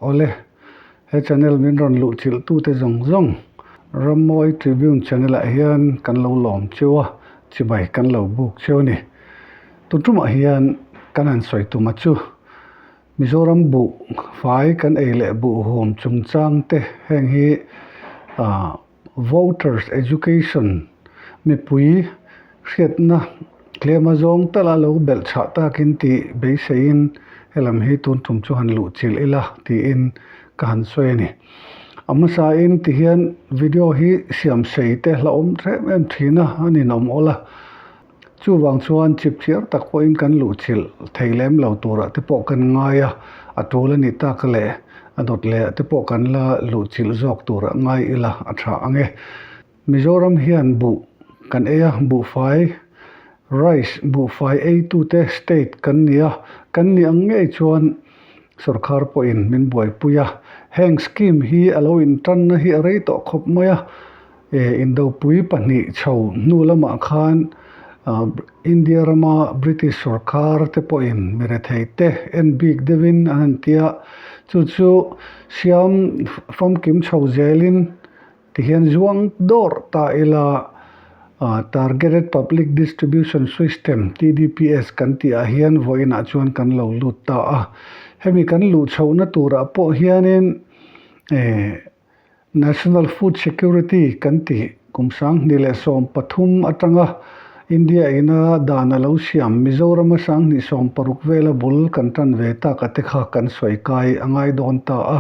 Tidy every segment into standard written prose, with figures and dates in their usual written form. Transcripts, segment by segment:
Awle, he channel min rawn luh chilh tute zawng zawng Rammawi Tribune channel ah hian kan lo lawm cheu a, chibai kan lo buk cheu a ni. Tun tumah hian kan han sawi tuma chu Mizoram buh fai kan ei leh buh huam chungchang te heng hi ah Voters Education mipui hriatna tlema zawng tala lo belh chhah takin tih beiseiin helam hi tun tum chu han luh chilh ila tiin ka han sawi a ni. A hmasain tihian video hi siam sei te hlauhawm em em thin a, a ninawm awl a. Chuvang chuan chip chiar tak pawhin kan luh chilh thei lem lo turah te pawh kan ngai a, a tul a nih tak leh a dawt leh te pawh kan la luh chilh zawk turah ngai ila a tha ang e. Mizoram hian buh kan ei a, buhfai, rice, buhfai eitute state kan ni a, kan nih ang ngei chuan sorkar pawhin min buaipui a, heng scheme hi a lo intanna hi a rei tawh khawp mai a. Indopui pahnih chho hnu lamah khan India rama British sorkar te pawhin mi rethei te en bik deuhin an han ti a, chu chu siam famkim chho zelin tihian zuang dawrh ta ila Targeted Public Distribution System, TDPS, kan tih ah hian vawiinah chuan kan lo lut ta a. Hemi kan luh chhohna turah pawh hianin National Food Security kan tih kum 2013 atanga India ina dan a lo siam Mizorama 2016 vela bul kan tan ve tak a te kha kan sawi kai a ngai dawn ta a.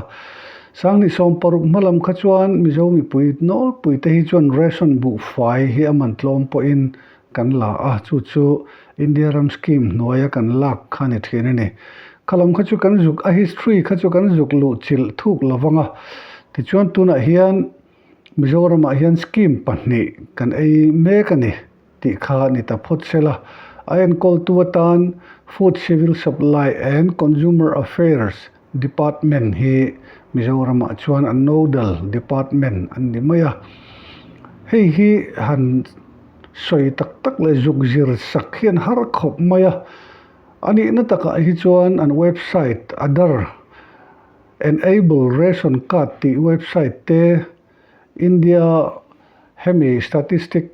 2016 hmalam kha chuan Mizo mipui nawlpui te hi chuan ration buhfai hi a man tlawm pawhin kan la a, chu chu India ram scheme hnuaia kan lak kha ni thin a ni. Khalam kha chu kan zuk, a history kha chu kan zuk luh chilh thuk lo vang a. Tichuan tunah hian Mizoramah hian scheme pahnih kan ei mek a ni tih kha ni ta phawt se la. A enkawltu atan Food Civil Supply and Consumer Affairs Department hi Mizoramah chuan a nodal department an ni mai a. Hei hi han sawi tak tak leh zuk zir sak hian har khawp mai a. A nihna takah hi chuan an website Aadhaar Enable Ration Card tih website te, India hemi statistic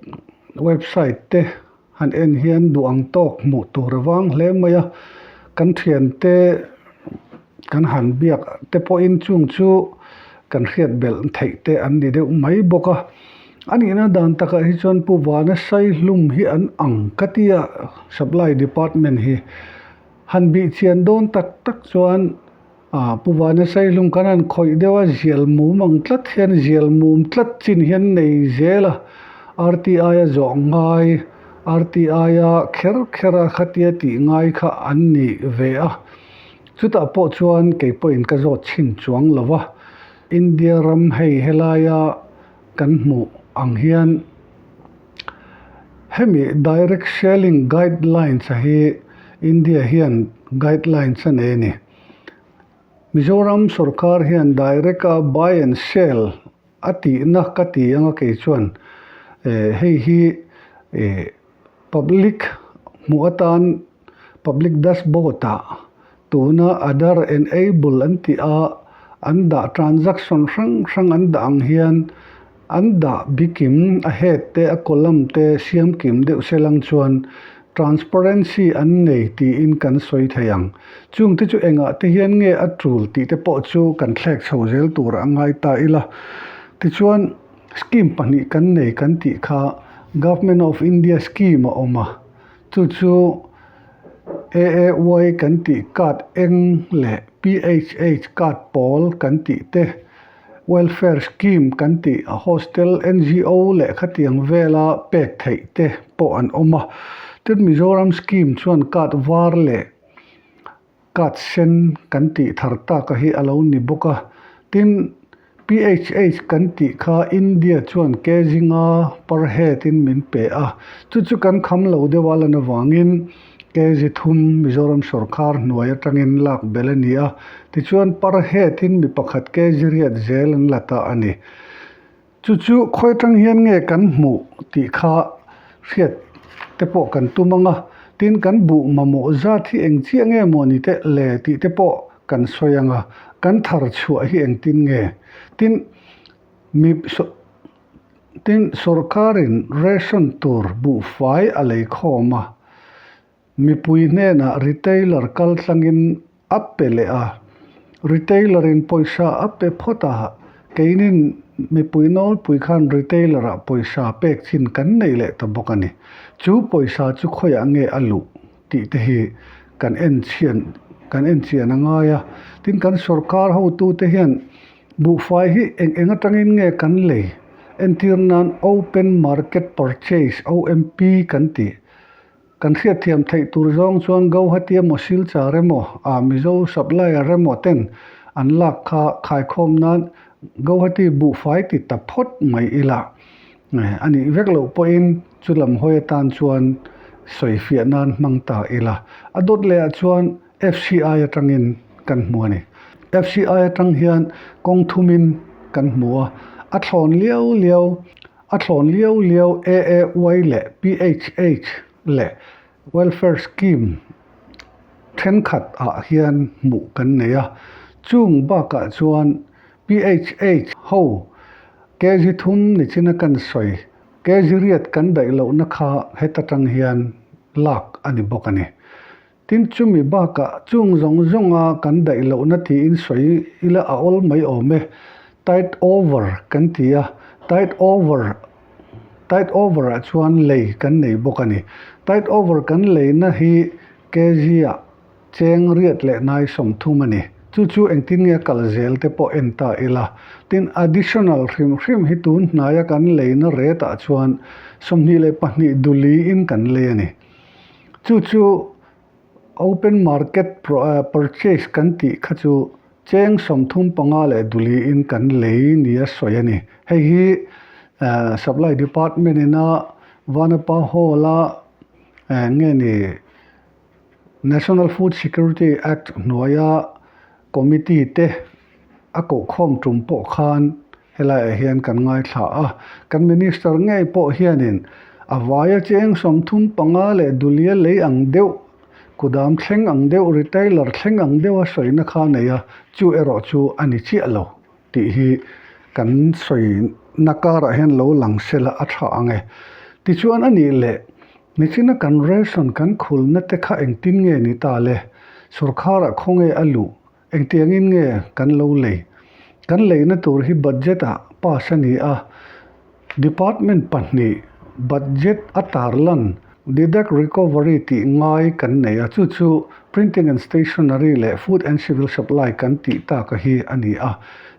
website te han en hian duh ang tawk hmuh tur a vang hle mai a. Kan thiante kan han biak te pawhin chung chu kan hriat belh theih te an ni deuh mai bawk a. A nihna dan takah hi chuan Pu Vana Saihlum hi an ang ka ti a, Supply Department hi han bih chian dawn tak tak chuan ah Pu Vana Saihlum kan han khawih deuh a, zial mum ang tlat hian zial mum tlat chin hian nei zel a, RTI a zawh ngai, RTI a kher kher a khatia tih ngai kha an ni ve a, chutah pawh chuan kei pawhin ka zawt chhin chuang lo va, India ram hei helaia Kan hmuh ang hian hemi direct selling guidelines a hi India hian guidelines a nei a ni. Mizoram sorkar hian direct a buy and sell a tihna ka ti anga kei chuan eh hei hi eh public hmuh atan public dashboard ah Tuna Aadhaar enable an tih a, an dah transaction hrang hrang an dah ang hian an dah bikim a head te a column te siam kim deuh se lang chuan transparency an nei tiin kan sawi thei ang. Chung te chu engah te hian nge a tul tih te pawh chu kan thlek chho zel tur a ngai ta ila. Tichuan scheme pahnih kan nei kan tih kha Government of India scheme a awm a, chu chu AAY kan tih card eng leh PHH card pawl kan tih te, welfare scheme kan tih hostel NGO leh khatiang vela pek theih te pawh an awm a. Tin Mizoram scheme chuan card var leh card sen kan tih thar taka hi a lo ni bawk a. Tin PHH kan tih kha India chuan kg nga per head in min pe a, chu chu kan kham lo deuh a lan avangin kg thum Mizoram sawrkar hnuai atangin lak belh a ni a, tichuan per head in mi pakhat kg riat zel an la ta a ni. Chu chu khawi atang hian nge kan hmuh tih kha hriat te pawh kan tum ang a, tin kan buh mamawh zat hi eng chiah nge maw ni teh le tih te pawh kan sawi ang a. Kan thar chhuah hi engtin nge? Tin, mi tin sorkarin ration tur buhfai a lei khawm a, Mipui hnenah retailer kal tlangin a pe leh a, retailer-in pawisa a pe phawt a, keinin mipui nawlpui khan retailer-ah pawisa pek chin kan nei leh ta bawk a ni. Chu pawisa chu khawiah nge a luh tih te hi kan en chhian kan en chian a ngai a. Tin, kan sorkar hotute hian buhfai hi eng eng atangin nge kan lei? Entir nan Open Market Purchase, OMP, kan tih. Kan hriatthiam theih tur zawng chuan Gauhati emaw Silchar emaw ah Mizo supplier emaw ten an lak kha khaikhawm nan Gauhati buhfai ti ta phawt mai ila a nih vek loh pawhin chu lam hawi atan chuan sawifiah nan hmang ta ila. A dawt leh ah chuan FCI atangin kan hmu a ni. FCI atang hian kawng thumin kan hmu a, a thlawn liau liau A thlawn liau liau AAY leh PHH leh Welfare Scheme thenkhat ah hian hmuh kan nei a, chung bakah chuan PHH ho kg thum nichina kan sawi kg riat kan daih lohna kha heta tang hian lak a ni bawk a ni. Tin, chumi bakah chung zawng zawnga kan daih lohna tiin sawi ila a awl mai awm e. Tide over kan ti a, tide over, tide over ah chuan lei kan nei bawk a ni. Tide over kan leina hi kg ah cheng riat leh nai 30 a ni. Chu chu engtin nge kal zel te pawh en ta ila. Tin, additional hrim hrim hi tun hnaia kan leina ret ah chuan 22 duliin kan lei a ni. Chu chu open market purchase kan tih kha chu cheng 35 leh duliin kan lei nia sawi a ni. Hei hi supply department ina Vanapa Hall a nge ni National Food Security Act hnuaia committee te a kohkhawm tum pawh khan Helaiah hian kan ngaithla a, kan Minister ngei pawh hianin a vaia cheng 35 leh dulia lei ang deuh, kudam thleng ang deuh, retailer thleng ang deuha sawina kha nei a, chu erawh chu a ni chiah lo tih hi kan sawina karah hian lo lang sela a tha ang e. Tichuan a nih leh nichina kan ration kan khulna te kha engtin nge ni ta le? Sorkharah khawnge a luh? Engtiangin nge kan lo lei? Kan leina tur hi budget ah pass a ni a, Department pahnih budget a tarlan deduct recovery tih ngai kan nei a, chu chu Printing and Stationery leh Food and Civil Supply kan tih taka hi a ni a.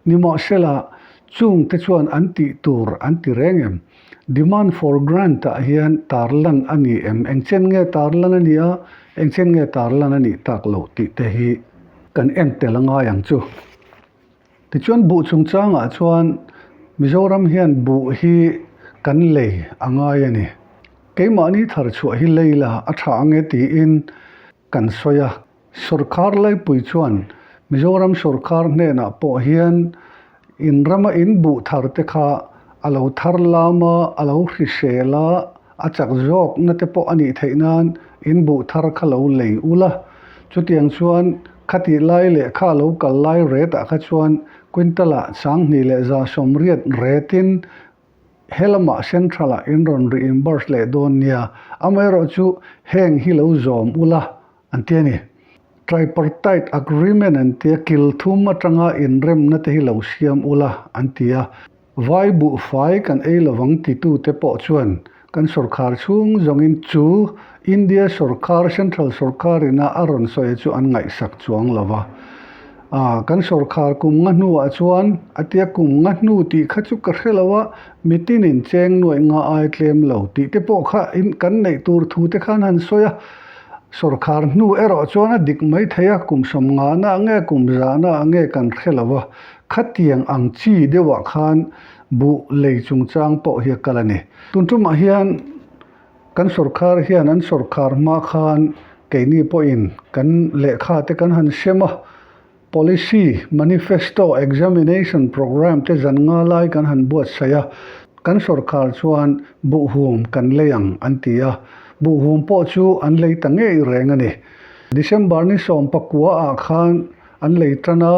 Nimahsela, chung te chuan an tih tur an ti reng em? Demand for grant ah hian tarlan a ni em? Engchen nge tarlan a nih a, engchen nge tarlan a nih tak loh tih te hi kan en tel a ngai ang chu. Tichuan buh chungchangah chuan Mizoram hian buh hi kan lei a ngai a ni. Keimahni thar chhuah hi lei la a tha ang e tiin kan sawi a. Sorkar laipui chuan Mizoram sorkar hnenah pawh hian in rama in buh thar te kha a lo thar lam a, a lo hrisel a, a chak zawkna te pawh a nih theih nan in buh thar kha lo lei ul a. Chutiang chuan khatih lai leh kha a lo kal lai ret ah kha chuan quintal ah 2180 retin He lamah Central-ah in rawn reimburse leh dawn nia, amaherawhchu heng hi lo zawm ula an ti a ni. Tripartite Agreement an tia kil thum atanga inremna te hi lo siam ula an ti a. Vai buhfai kan ei lovang titute pawh chuan kan sorkar chhung zawngin chu India sorkar, Central sorkar ina a rawn sawi chu an ngaihsak chuang lova. A, kan sorkar kum nga hnuah chuan a tia kum nga hnu tih kha chu ka hre lo a, mitinin cheng nuaih nga ai tlem lo tih te pawh kha in kan neih tur thu te khan han sawi a. Sorkar hnu erawh chuan a dik mai thei a, kum 50 na ah nge kum 100 na ah nge kan hre lo a, khatiang ang chi deuhah khan buh lei chungchang pawh hi a kal a ni. Tun tumah hian kan sorkar hian an sorkar hma khan keini pawhin kan lehkha te kan han sem a, policy, manifesto, examination programme te zan nga lai kan han buatsaih a, kan sorkar chuan buhhum kan lei ang an ti a, buhhum pawh chu an lei ta ngei reng a ni. December ni 19 ah khan an lei tan a.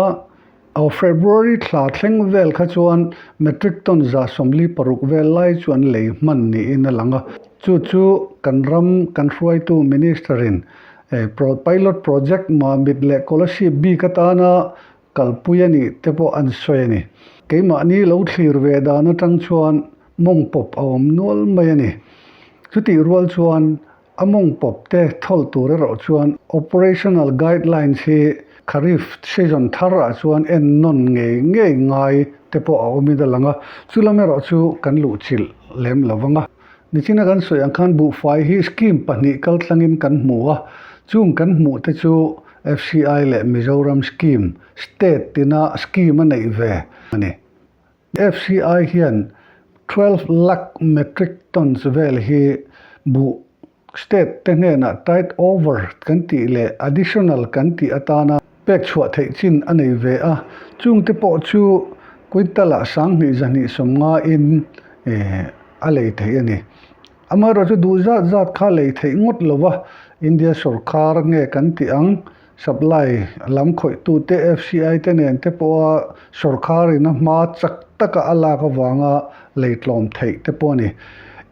Aw February thla thleng vel kha chuan metric ton 146 vel lai chu an lei hman niin a lang a. Chu chu kan ram kan hruaitu Minister in pilot project Mamit leh Kolasib bik atana kalpui a nih te pawh an sawi a ni. Keimahni lo thlir ve dan atang chuan mawng pawp a awm nual mai a ni. Chutih rual chuan a mawng pawp te thawl tur erawh chuan operational guidelines hi Kharif season thar ah chuan en nawn ngei ngei ngai te pawh a awmin a lang a, chulam erawh chu kan luhchilh lem lo vang a. Nichina kan sawi ang khan buhfai hi scheme pahnih kaltlangin kan hmu a, chung kan hmuh te chu FCI leh Mizoram scheme, state tina scheme a neih ve a ni. FCI hian 12 lakh metric tons vel hi buh state te hnenah tide over kan tih leh additional kan tih atana pek chhuah theih chin a nei ve a, chungte pawh chu quintal ah 2250 in a lei theih a ni. Amaherawhchu duh zat zat kha lei theih ngawt lo va, India sorkar nge kan tih ang, supply lam khawihtute FCI te nen te pawha sorkarin a hma chak taka a lak avanga lei tlawm theih te pawh a ni.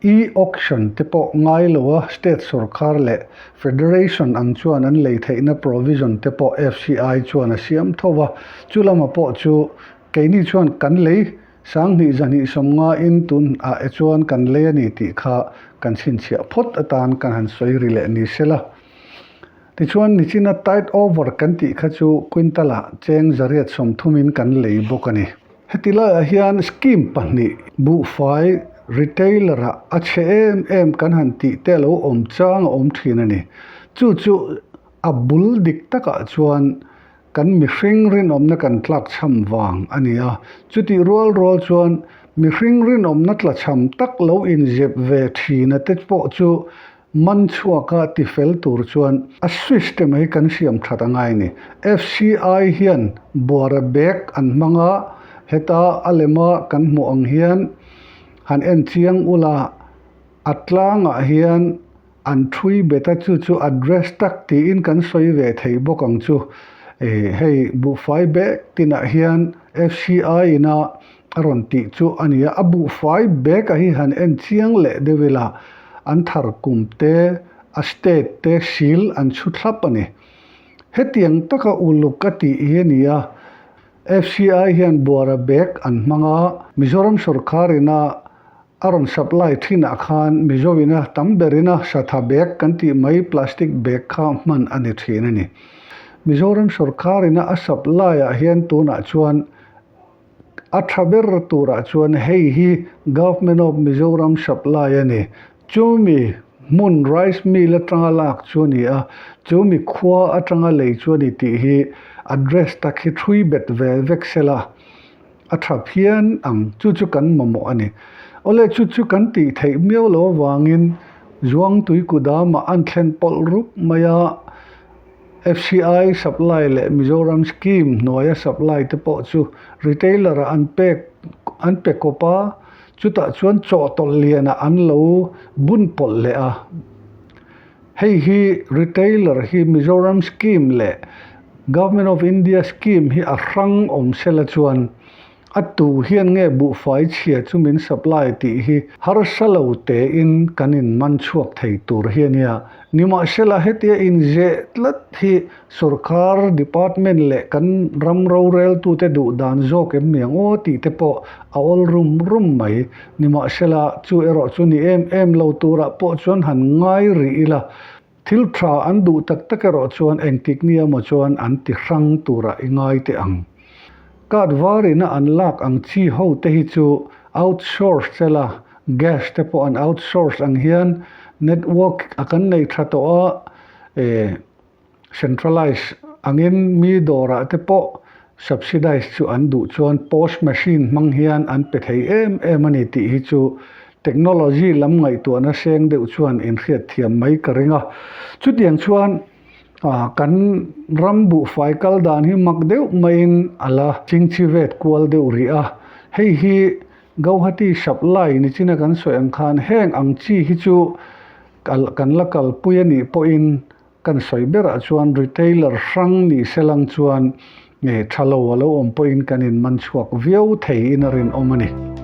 E-auction te pawh ngai lo a, state sorkar leh federation ang chuan an lei theihna provision te pawh FCI chuan a siam tho va, chu lamah pawh chu keini chuan kan lei 2250 in tun ah e chuan kan lei a ni tih kha kan chhinchhiah phawt atan kan han sawi ri leh ni sela. Tichuan nichina tide over kan tih kha chu quintal ah cheng 830 in kan lei bawk a ni. Heti laiah hian scheme pahnih buhfai retailer ah a chhe em em kan han tih te lo awm chang a awm thin a ni. Chu chu a bul dik takah chuan Kan mihring rinawmna kan tlakchham vang a ni a, chutih rual rual chuan mihring rinawmna tlachham tak lo inzep ve thina te pawh chu man chhuaka tifel tur chuan a system hi kan siam that a ngai a ni. FCI hian buara bag an hmang a, heta a lema kan hmuh ang hian han en chiang ula a tlangah hian An thui bet a, chu chu address tak tiin kan sawi ve thei bawk ang chu. Ih hei buhfai bag tinah hian FCI ina a rawn tih chu a ni a, a buhfai bag a hi han en chiang leh deuh ila an thar kum te, a state te sil an chhu thlap a ni. Hetiang taka uluk a tih hi a ni a, FCI hian buara bag an hmang a, Mizoram sorkar ina A rawn supply thinah khan Mizoina tam berina satha bag kan tih mai plastic bag kha hman a ni thin a ni. Mizoram sorkarina a supply ah hian tunah chuan a tha ber turah chuan hei hi Government of Mizoram supply a ni. Chumi hmun rice mill atanga lak chu a ni a, chumi khua atanga lei chu a ni tih hi address tak hi thui bet ve vek sela. A tha phian ang, chu chu kan mamawh a ni. Awle chu chu kan tih theih miau lo avangin Zuangtui Kudamah an thlen pawlh rup mai a, FCI supply leh Mizoram scheme hnuaia supply te pawh chu retailer ah an pek an pe kawp a, chutah chuan chawhtawlh lianah an lo bun pawlh leh a. Hei hi retailer hi Mizoram scheme leh Government of India scheme hi a hrang awm sela chuan a tu hian nge buhfai chhia chu min supply tih hi harsa lo tein kan in man chhuak thei tur hi a nia. Nimahsela hetia inzeh tlat hi sorkar department leh kan ram roreltute duh dan zawk em mi ang aw tih te pawh a awl rum rum mai. Nimahsela chu erawh chu ni em em lo turah pawh chuan han ngai rih ila. Thil tha an duh tak tak erawh chuan engtik nia maw chuan an ti hrang turah i ngai teh ang. Card varina an lak ang chi ho te hi chu outsource sela, gas te pawh an outsource ang hian network a kan nei tha tawh a, eh centralize angin mi dawrah te pawh subsidize chu an duh chuan post machine hmang hian an pe thei em em a ni tih hi chu Technology lam ngaihtuahna seng deuh chuan inhriat thiam mai ka ring a. Chutiang chuan kan ram buhfai kal dan hi mak deuh maiin a la chingchi vet kual deuh rih a. Hei hi Gauhati supply nichina kan sawi ang khan heng ang chi hi chu kan la kalpui a nih pawhin kan sawi berah chuan retailer hrang ni selang chuan. Tha lo a lo awm pawhin kan in man chhuak viau thei in a rinawm a ni.